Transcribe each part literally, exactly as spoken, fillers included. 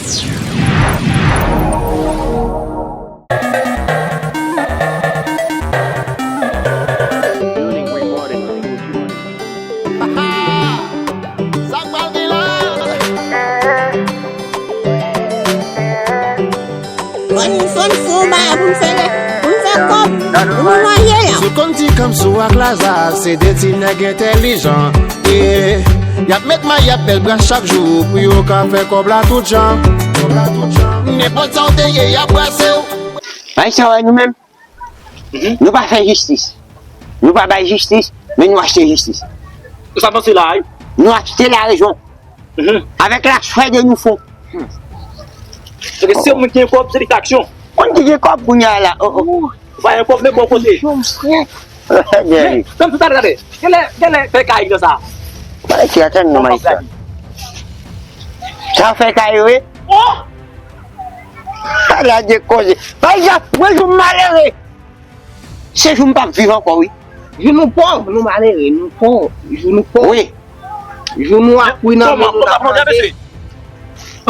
Fò n, fò n fè yon bagay pou n fè, pou n fè kòb, pou nou manje la. Sou konn ti Kamsou ak Laza, se de ti nèg entèlijan. Yeah. Y ap met may, y ap bèl bra chak jou pou yo ka fè kòb la tout jan. Nenpòt sa w te ye, y ap brase w. Ayisyen, wè nou menm, nou pa fè jistis. Nou pa bay jistis, men nou achte jistis. Sa panse la, wi. Nou achte larezon. Avèk la sueur de nos fronts. Paske se moun ki gen kòb, se li k aksyon. Moun ki gen kòb kounye a la. Oh, oh. Ou pa gen kòb, men bon kote. Men, tann tout talè, talè. Genlè, genlè fè kay nan sa. Maestro, tann non, maestro. Sa fè kay, wi. Oh! Ala de koze. Maestro, mwen jou malere. Se jou m p ap viv ankò, wi. Jou nou pòv, nou malere, nou pòv. Jou nou pòv. Wi. Jou nou ak wi nan men nou n ap manje.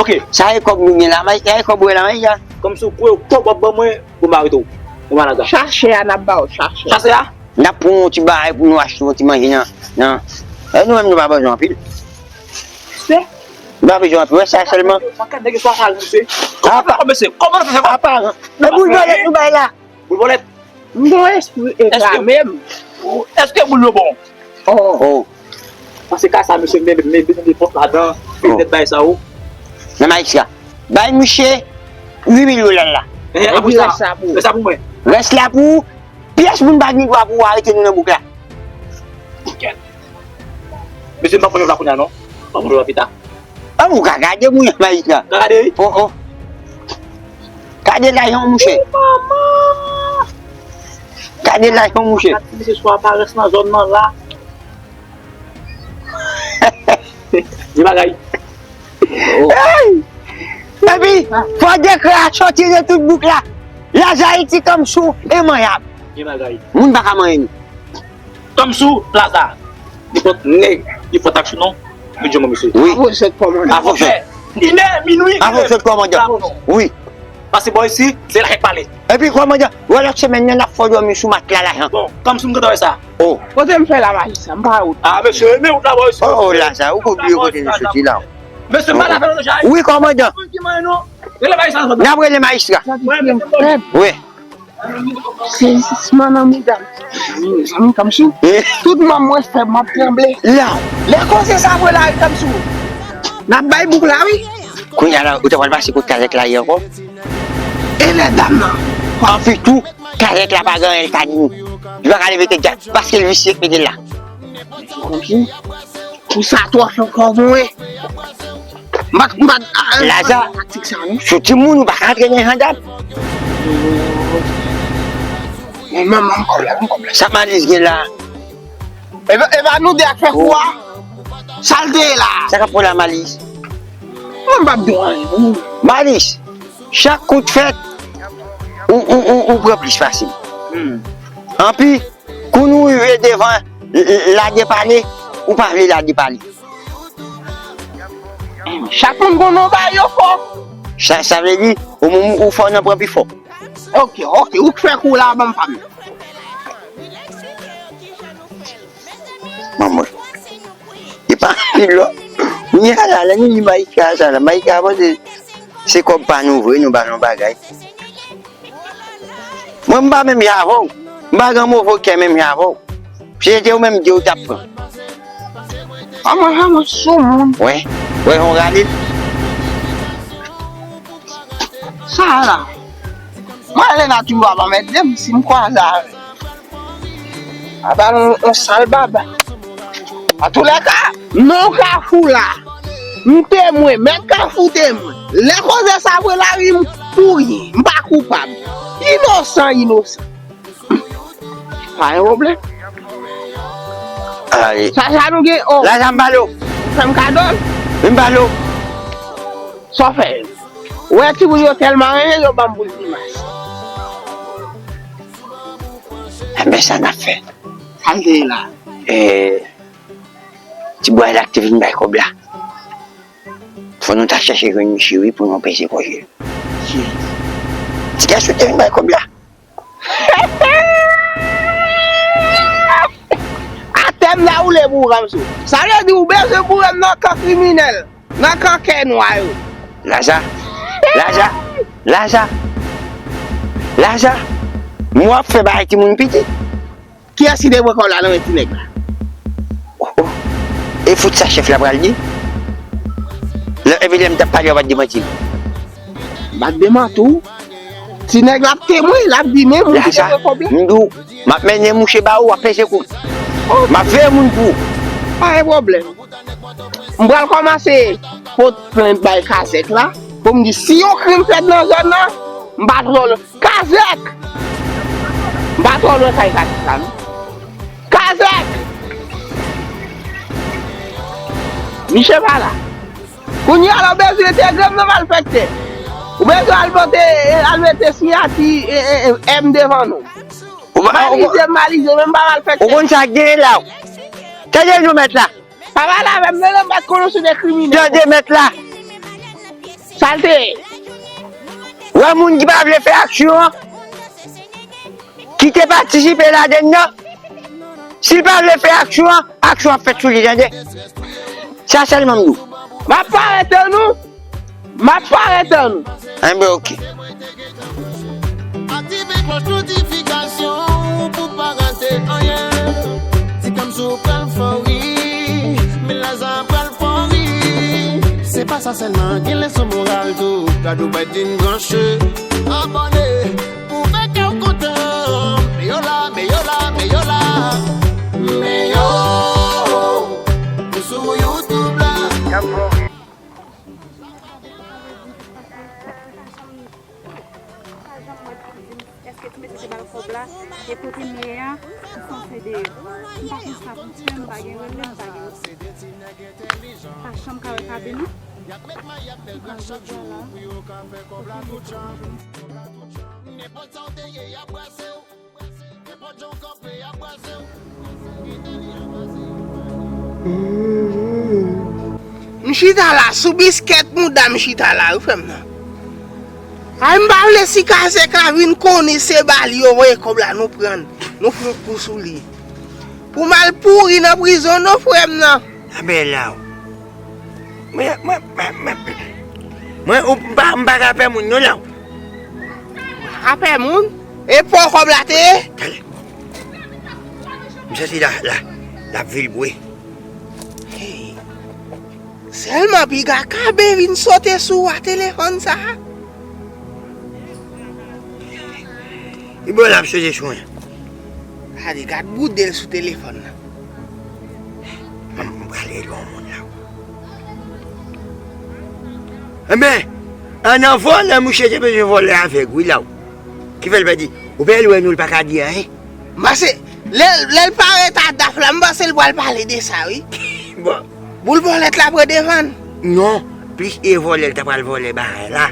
Ok. Sa e kòb nou gen la, may, sa e kòb ou wè la, may, sa. Kòmsi w kwè w kòb w ap ban mwen, pou m arete w. Ou malad la. Chache a n ap ba w, chache. Chache a? N ap pran yon ti bagay pou nou achte yon ti manje nan, nan. E nou menm nou pa bezwen anpil. Se? Nou pa bezwen anpil, wè sa sèlman. Kòman mesye? Kòman mesye? Kòman nou fè fè kòb? Apa, e boul vèlèt nou bay la. Boul vòlèt. M gon espri eklame m. Èske boul yo bon? Oh. Oh. Paske ka sa, mesye, men, men, men, men pòt ladan, petèt bay sa, oh. Nan maestro, bay misye uit mil dola la. Eh, apre sa, rès la pou ou. Rès la pou mwen. Rès la pou ou. Pyès moun pa gen dwa pou arete nou nan bouk la. Kèt. Mesye, m pa pran jòb la kounye a, non. M pa pran jòb la pita. An, ou ka gade moun nan, majistra. Ka gade, wi. Oh, oh. Gade lajan, mouche. Oh, manman. Gade lajan, mouche. Gade, mesye, swa parès nan zòn nan la. Gen bagay. Oh. Hey! Epi, fò dekrè a soti de tout bouk la. Laza, Ayiti, Kamsou e manyab. Gen bagay. Moun pa ka manyen nou. Kamsou, Laza. Nenpòt nèg ki fè aksyon non, nou di mwen mesye. Wi. Avò sèt kòmandè. Avò sèt. Inè, minwi. Avò sèt kòmandè. Wi. Pase bò isi, se la k pale. Epi kòmandè, wè lòt semèn nan n ap fè w dòmi sou matla lajan. Bon, Kamsou m gentan wè sa. Oh. Kote m fè la majistra, m pa wont. Ah, mesye, men wout la bò isi. Oh, oh, Laza, ou ko bliye kote nou soti la. Mesye, m pa la fè nan jay. Wi, kòmandè. Moun ki manyen nou. Rele majistra. N ap rele majistra. Wi. Sezisman nan medam. Mezanmi, Kamsou. Eh. Tout manm mwen fè m ap tranble. La. Lè koze sa vre la, Kamsou. N ap bay bouk la, wi. Kounye a la, ou te pral pase kot kazèk la ye ankò? E lè dam nan? Anpi tou, kazèk la pa gen anyen l ka di nou. Li pa ka leve tèt djab, paske l visye k mete l la. Pou sa twò fè kò mwen. M pa, m pa, ah, Laza, taktik sa, non. Sou timoun, ou pa ka antre nan jan dam. Men manman, m kòb la, m kòb la. Sa Malis gen la? E pa, e pa nou de ak fè kou a? Sa l te ye la? Sa k ap fè w la, Malis? Mwen m p ap di w anyen, non. Malis, chak kout fèt, ou, ou, ou, ou pran plis fasil. Hmm. Anpi, kou nou rive devan l, l, la de pale, ou pa vle la de pale. Chak moun gon non ba yo fò. Sa, sa vle di, ou, ou, ou fò nan pran pi fò. Ok, ok, ou k fè kou la, ban m pa m. Manman. E pa anpil lò. Kounye a la, lè nou li Maïka sa la, Maïka panse se kòb pa nou vre, nou ba nou bagay. Mwen, m pa menm jan avè w. M pa gen move kè menm jan avè w. Si se te ou menm, de ou t ap pran. A mwen vrèman sou moun. Wè, wè, yon rale. Sa la. Mwen, Elena toujou ap anmède m si m kwaze avè l. Apa yon, yon sal baba. Antoulèka, non Kafou la. M temwen, mèt Kafou temwen. Lè koze sa vre lari m pou ryen. M pa koupab. Inosan, inosan. Pa gen pwoblèm. Ay. Sa, sa nou gen, oh. Lajan m ba l ou. Fè m kado l. M ba l ou. Sa w fè? Ou wè timoun yo tèlman renmen, yo ban m boul grimas. Enben, sa n ap fè. Sa l te ye la? Eh, ti bwa la ki te vin bay kòb la. Fò nou ta chèche jwenn misye wi pou nou peze kòje l. Ti gason te vin bay kòb la. Atè m la ou le boure m sou. Sa vle di ou bezwen boure m nan kan kriminèl, nan kan kè nwa yo. Laza, Laza, Laza, Laza. Mwen ap fè bagay timoun piti. Kiyès ki te pran kòb la nan men ti nèg la? Oh, oh. E fout sa chèf la pral di? Lè epi lè m t ap pale, w pa t demanti m. M pa t demanti w. Ti nèg la ap temwen, l ap di men moun ki te pran kòb la. M di w, m ap mennen mouche ba ou, w ap peze kou l. M ap veye moun pou ou. Pa gen pwoblèm. M pral kòmanse pot plent bay kazèk la. Pou m di si yon krim fèt nan zòn nan, m pa twò lwen. Kazèk! M pa twò lwen kay kazèk la non. Kazèk! Misye pa la. Kounye a la ou bezwen entegre m nan malfektè. Ou bezwen al pote, al mete siyati M devan non. Ou pa, ou, malize, malize, men m pa malfektè. Ou konn sa k genyen la? Tande nou mèt la. Pa pale avè m non, m pa t konnen w se de kriminèl. Tande mèt la. Sa l te ye? Wè moun ki pa vle fè aksyon an, ki te patisipe ladann nan, si l pa vle fè aksyon an, aksyon ap fèt sou li, tande. Sa sèlman m di w. M ap parèt an nou. M ap parèt an nou. Enben, oke. Aktive klòch notifikasyon ou pou pa rate anyen. Ti kòmsi w pral fò wi, men Laza pral fò wi. Se pa sa sèlman, gen leson moral tou. Gad ou bay din branche. Abòne pou fè kè w kontan. Men yo la, men yo la, men yo la. Men yo, nou sou YouTube la. Pa janm wè pou di m èske ti mesye te ba l kòb la, e kote m ye a, m sanse deyò. M pa konn sa pou m fè, m pa gen rele, m pa gen resous. M pa janm ka wè Kabe non. Antouka, jodi a la, kote m ye a, m chita la sou biskèt mouda m chita la wi frè m nan. Ay m pa vle si kazèk la vin konnen se ba li yo voye kòb la nou pran l, nou pran kou sou li. Pou m al pouri nan prizon non frè m nan. Abè la w. Mwen, mwen, mwen, mwen, mwen, ou, m pa, m pa ka pè moun non la w. Pa ka pè moun? E pa w kòb la te ye? Tande. M santi la, la, l ap vilbre. Hey. Sèlman piga Kabe vin sote sou w a telefòn sa a. Li bon l ap sote sou mwen. Gade, gad boudel sou telefòn nan. M, m pral rele yon moun la. Enben, an nan vòlè, misye te bezwen vòlè avèg, wi, la. Ki fè l pèdi? Ou pè l wè nou, l pa ka di anyen. M panse, lè, lè l parèt a daf la, m panse l pral pale de sa, wi. Bon. Boul bòlèt la pran devan l. Non, plis e vòlè l ta pral vòlè bagay la.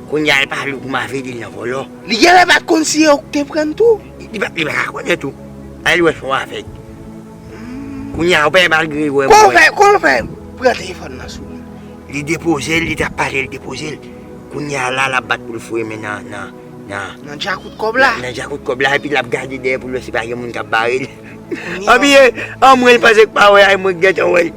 Kounye a l pale pou m avili l nan vòlò. Li genlè pa t konn si e ou k te pran l tou. Li pa, li pa ka konnen tou. Al wè son avèg. Kounye a, ou pa malgre wè mwen. Kòman w fè, kòman w fè pran telefòn nan sou li? Li depoze l, li t ap pale, li depoze l. Kounye a la, l ap bat pou l foure men nan, nan, nan. Nan djakout kòb la? Nan, nan djakout kòb la, epi l ap gade dèyè pou l wè si pa gen moun k ap bare l. Anpi, anmwe, l panse k pa wè, ay mwen k gentan wè l.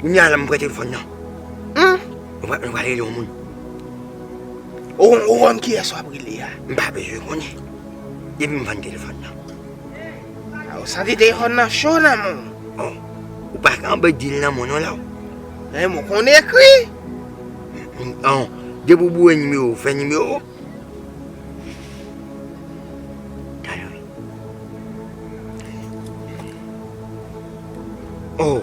Kounye a la, m pran telefòn nan. Hum? Ou pa, ou pa rele yon moun. Ou, ou konn kiyès w ap rele a? M pa bezwen konnen. Depi m vann telefòn nan. A, ou santi telefòn nan cho nan men w. Oh, ou pa ka anba di l nan men w non la. Men mwen konn ekri. Oh, depi w boure nimewo, fè nimewo. Talè wi. Oh,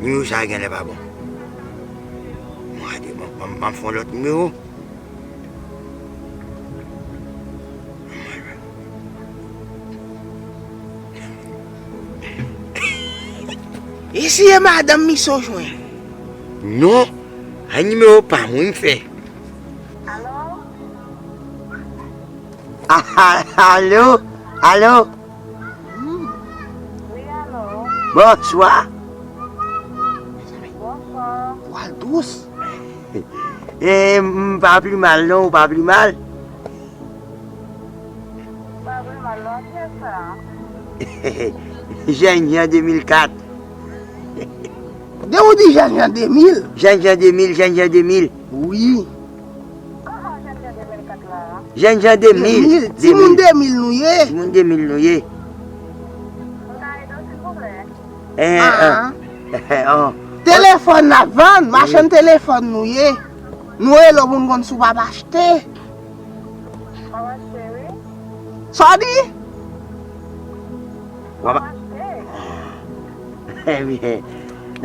nimewo sa a genlè pa bon. Mwen gade, m, m, m ap fè yon lòt nimewo. E si e madanm misye w jwenn? Non, a nimewo pa mwen m fè. Alo? Ah, ah, alo? Alo? Wi, alo? Bonswa. Bonswa. Pral Ous. E, m pa pi mal non, ou pa pi mal. Pa pi mal non, kiyès sa? Jèn Jan de mil kat. De ou di Jèn Jan de mil? Jèn Jan de mil, Jèn Jan de mil. Wi. Kòman Jèn Jan de mil kat la? Jèn Jan de mil. De mil. Timoun de mil nou ye. Timoun de mil nou ye. M ka ede w, silvouplè? Eh, ah. Telefòn n ap vann, machann telefòn nou ye. Nou rele w pou n konn si w p ap achte. M ap achte, wi. Sa w di? W ap achte. Ebyen.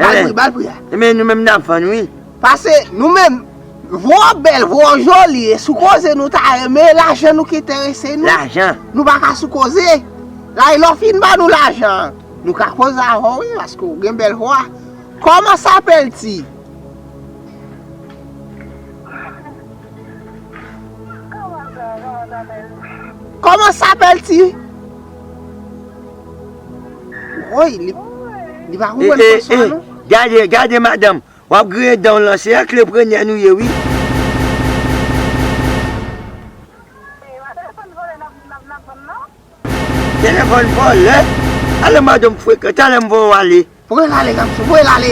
Ba l pri, ba l pri a. Ebyen, nou menm n ap vann, wi. Paske nou menm, vwa w bèl, vwa w joli, e sou koze nou ta renmen, lajan nou ki enterese nou. Lajan. Nou pa ka sou koze. La, lè w fin ban nou lajan an, nou ka koze avè w, wi, paske w gen bèl vwa. Comment s'appelle-t-il? Comment s'appelle-t-il? Woy, li, li pa konprann Franswa, non. Gade, gade, madanm. W ap griyen dan w lan, se antreprenè nou ye, wi. Telefòn vòlè. Ale, madanm frekan, talè m voye w ale. Voye l ale, Gamson, voye l ale.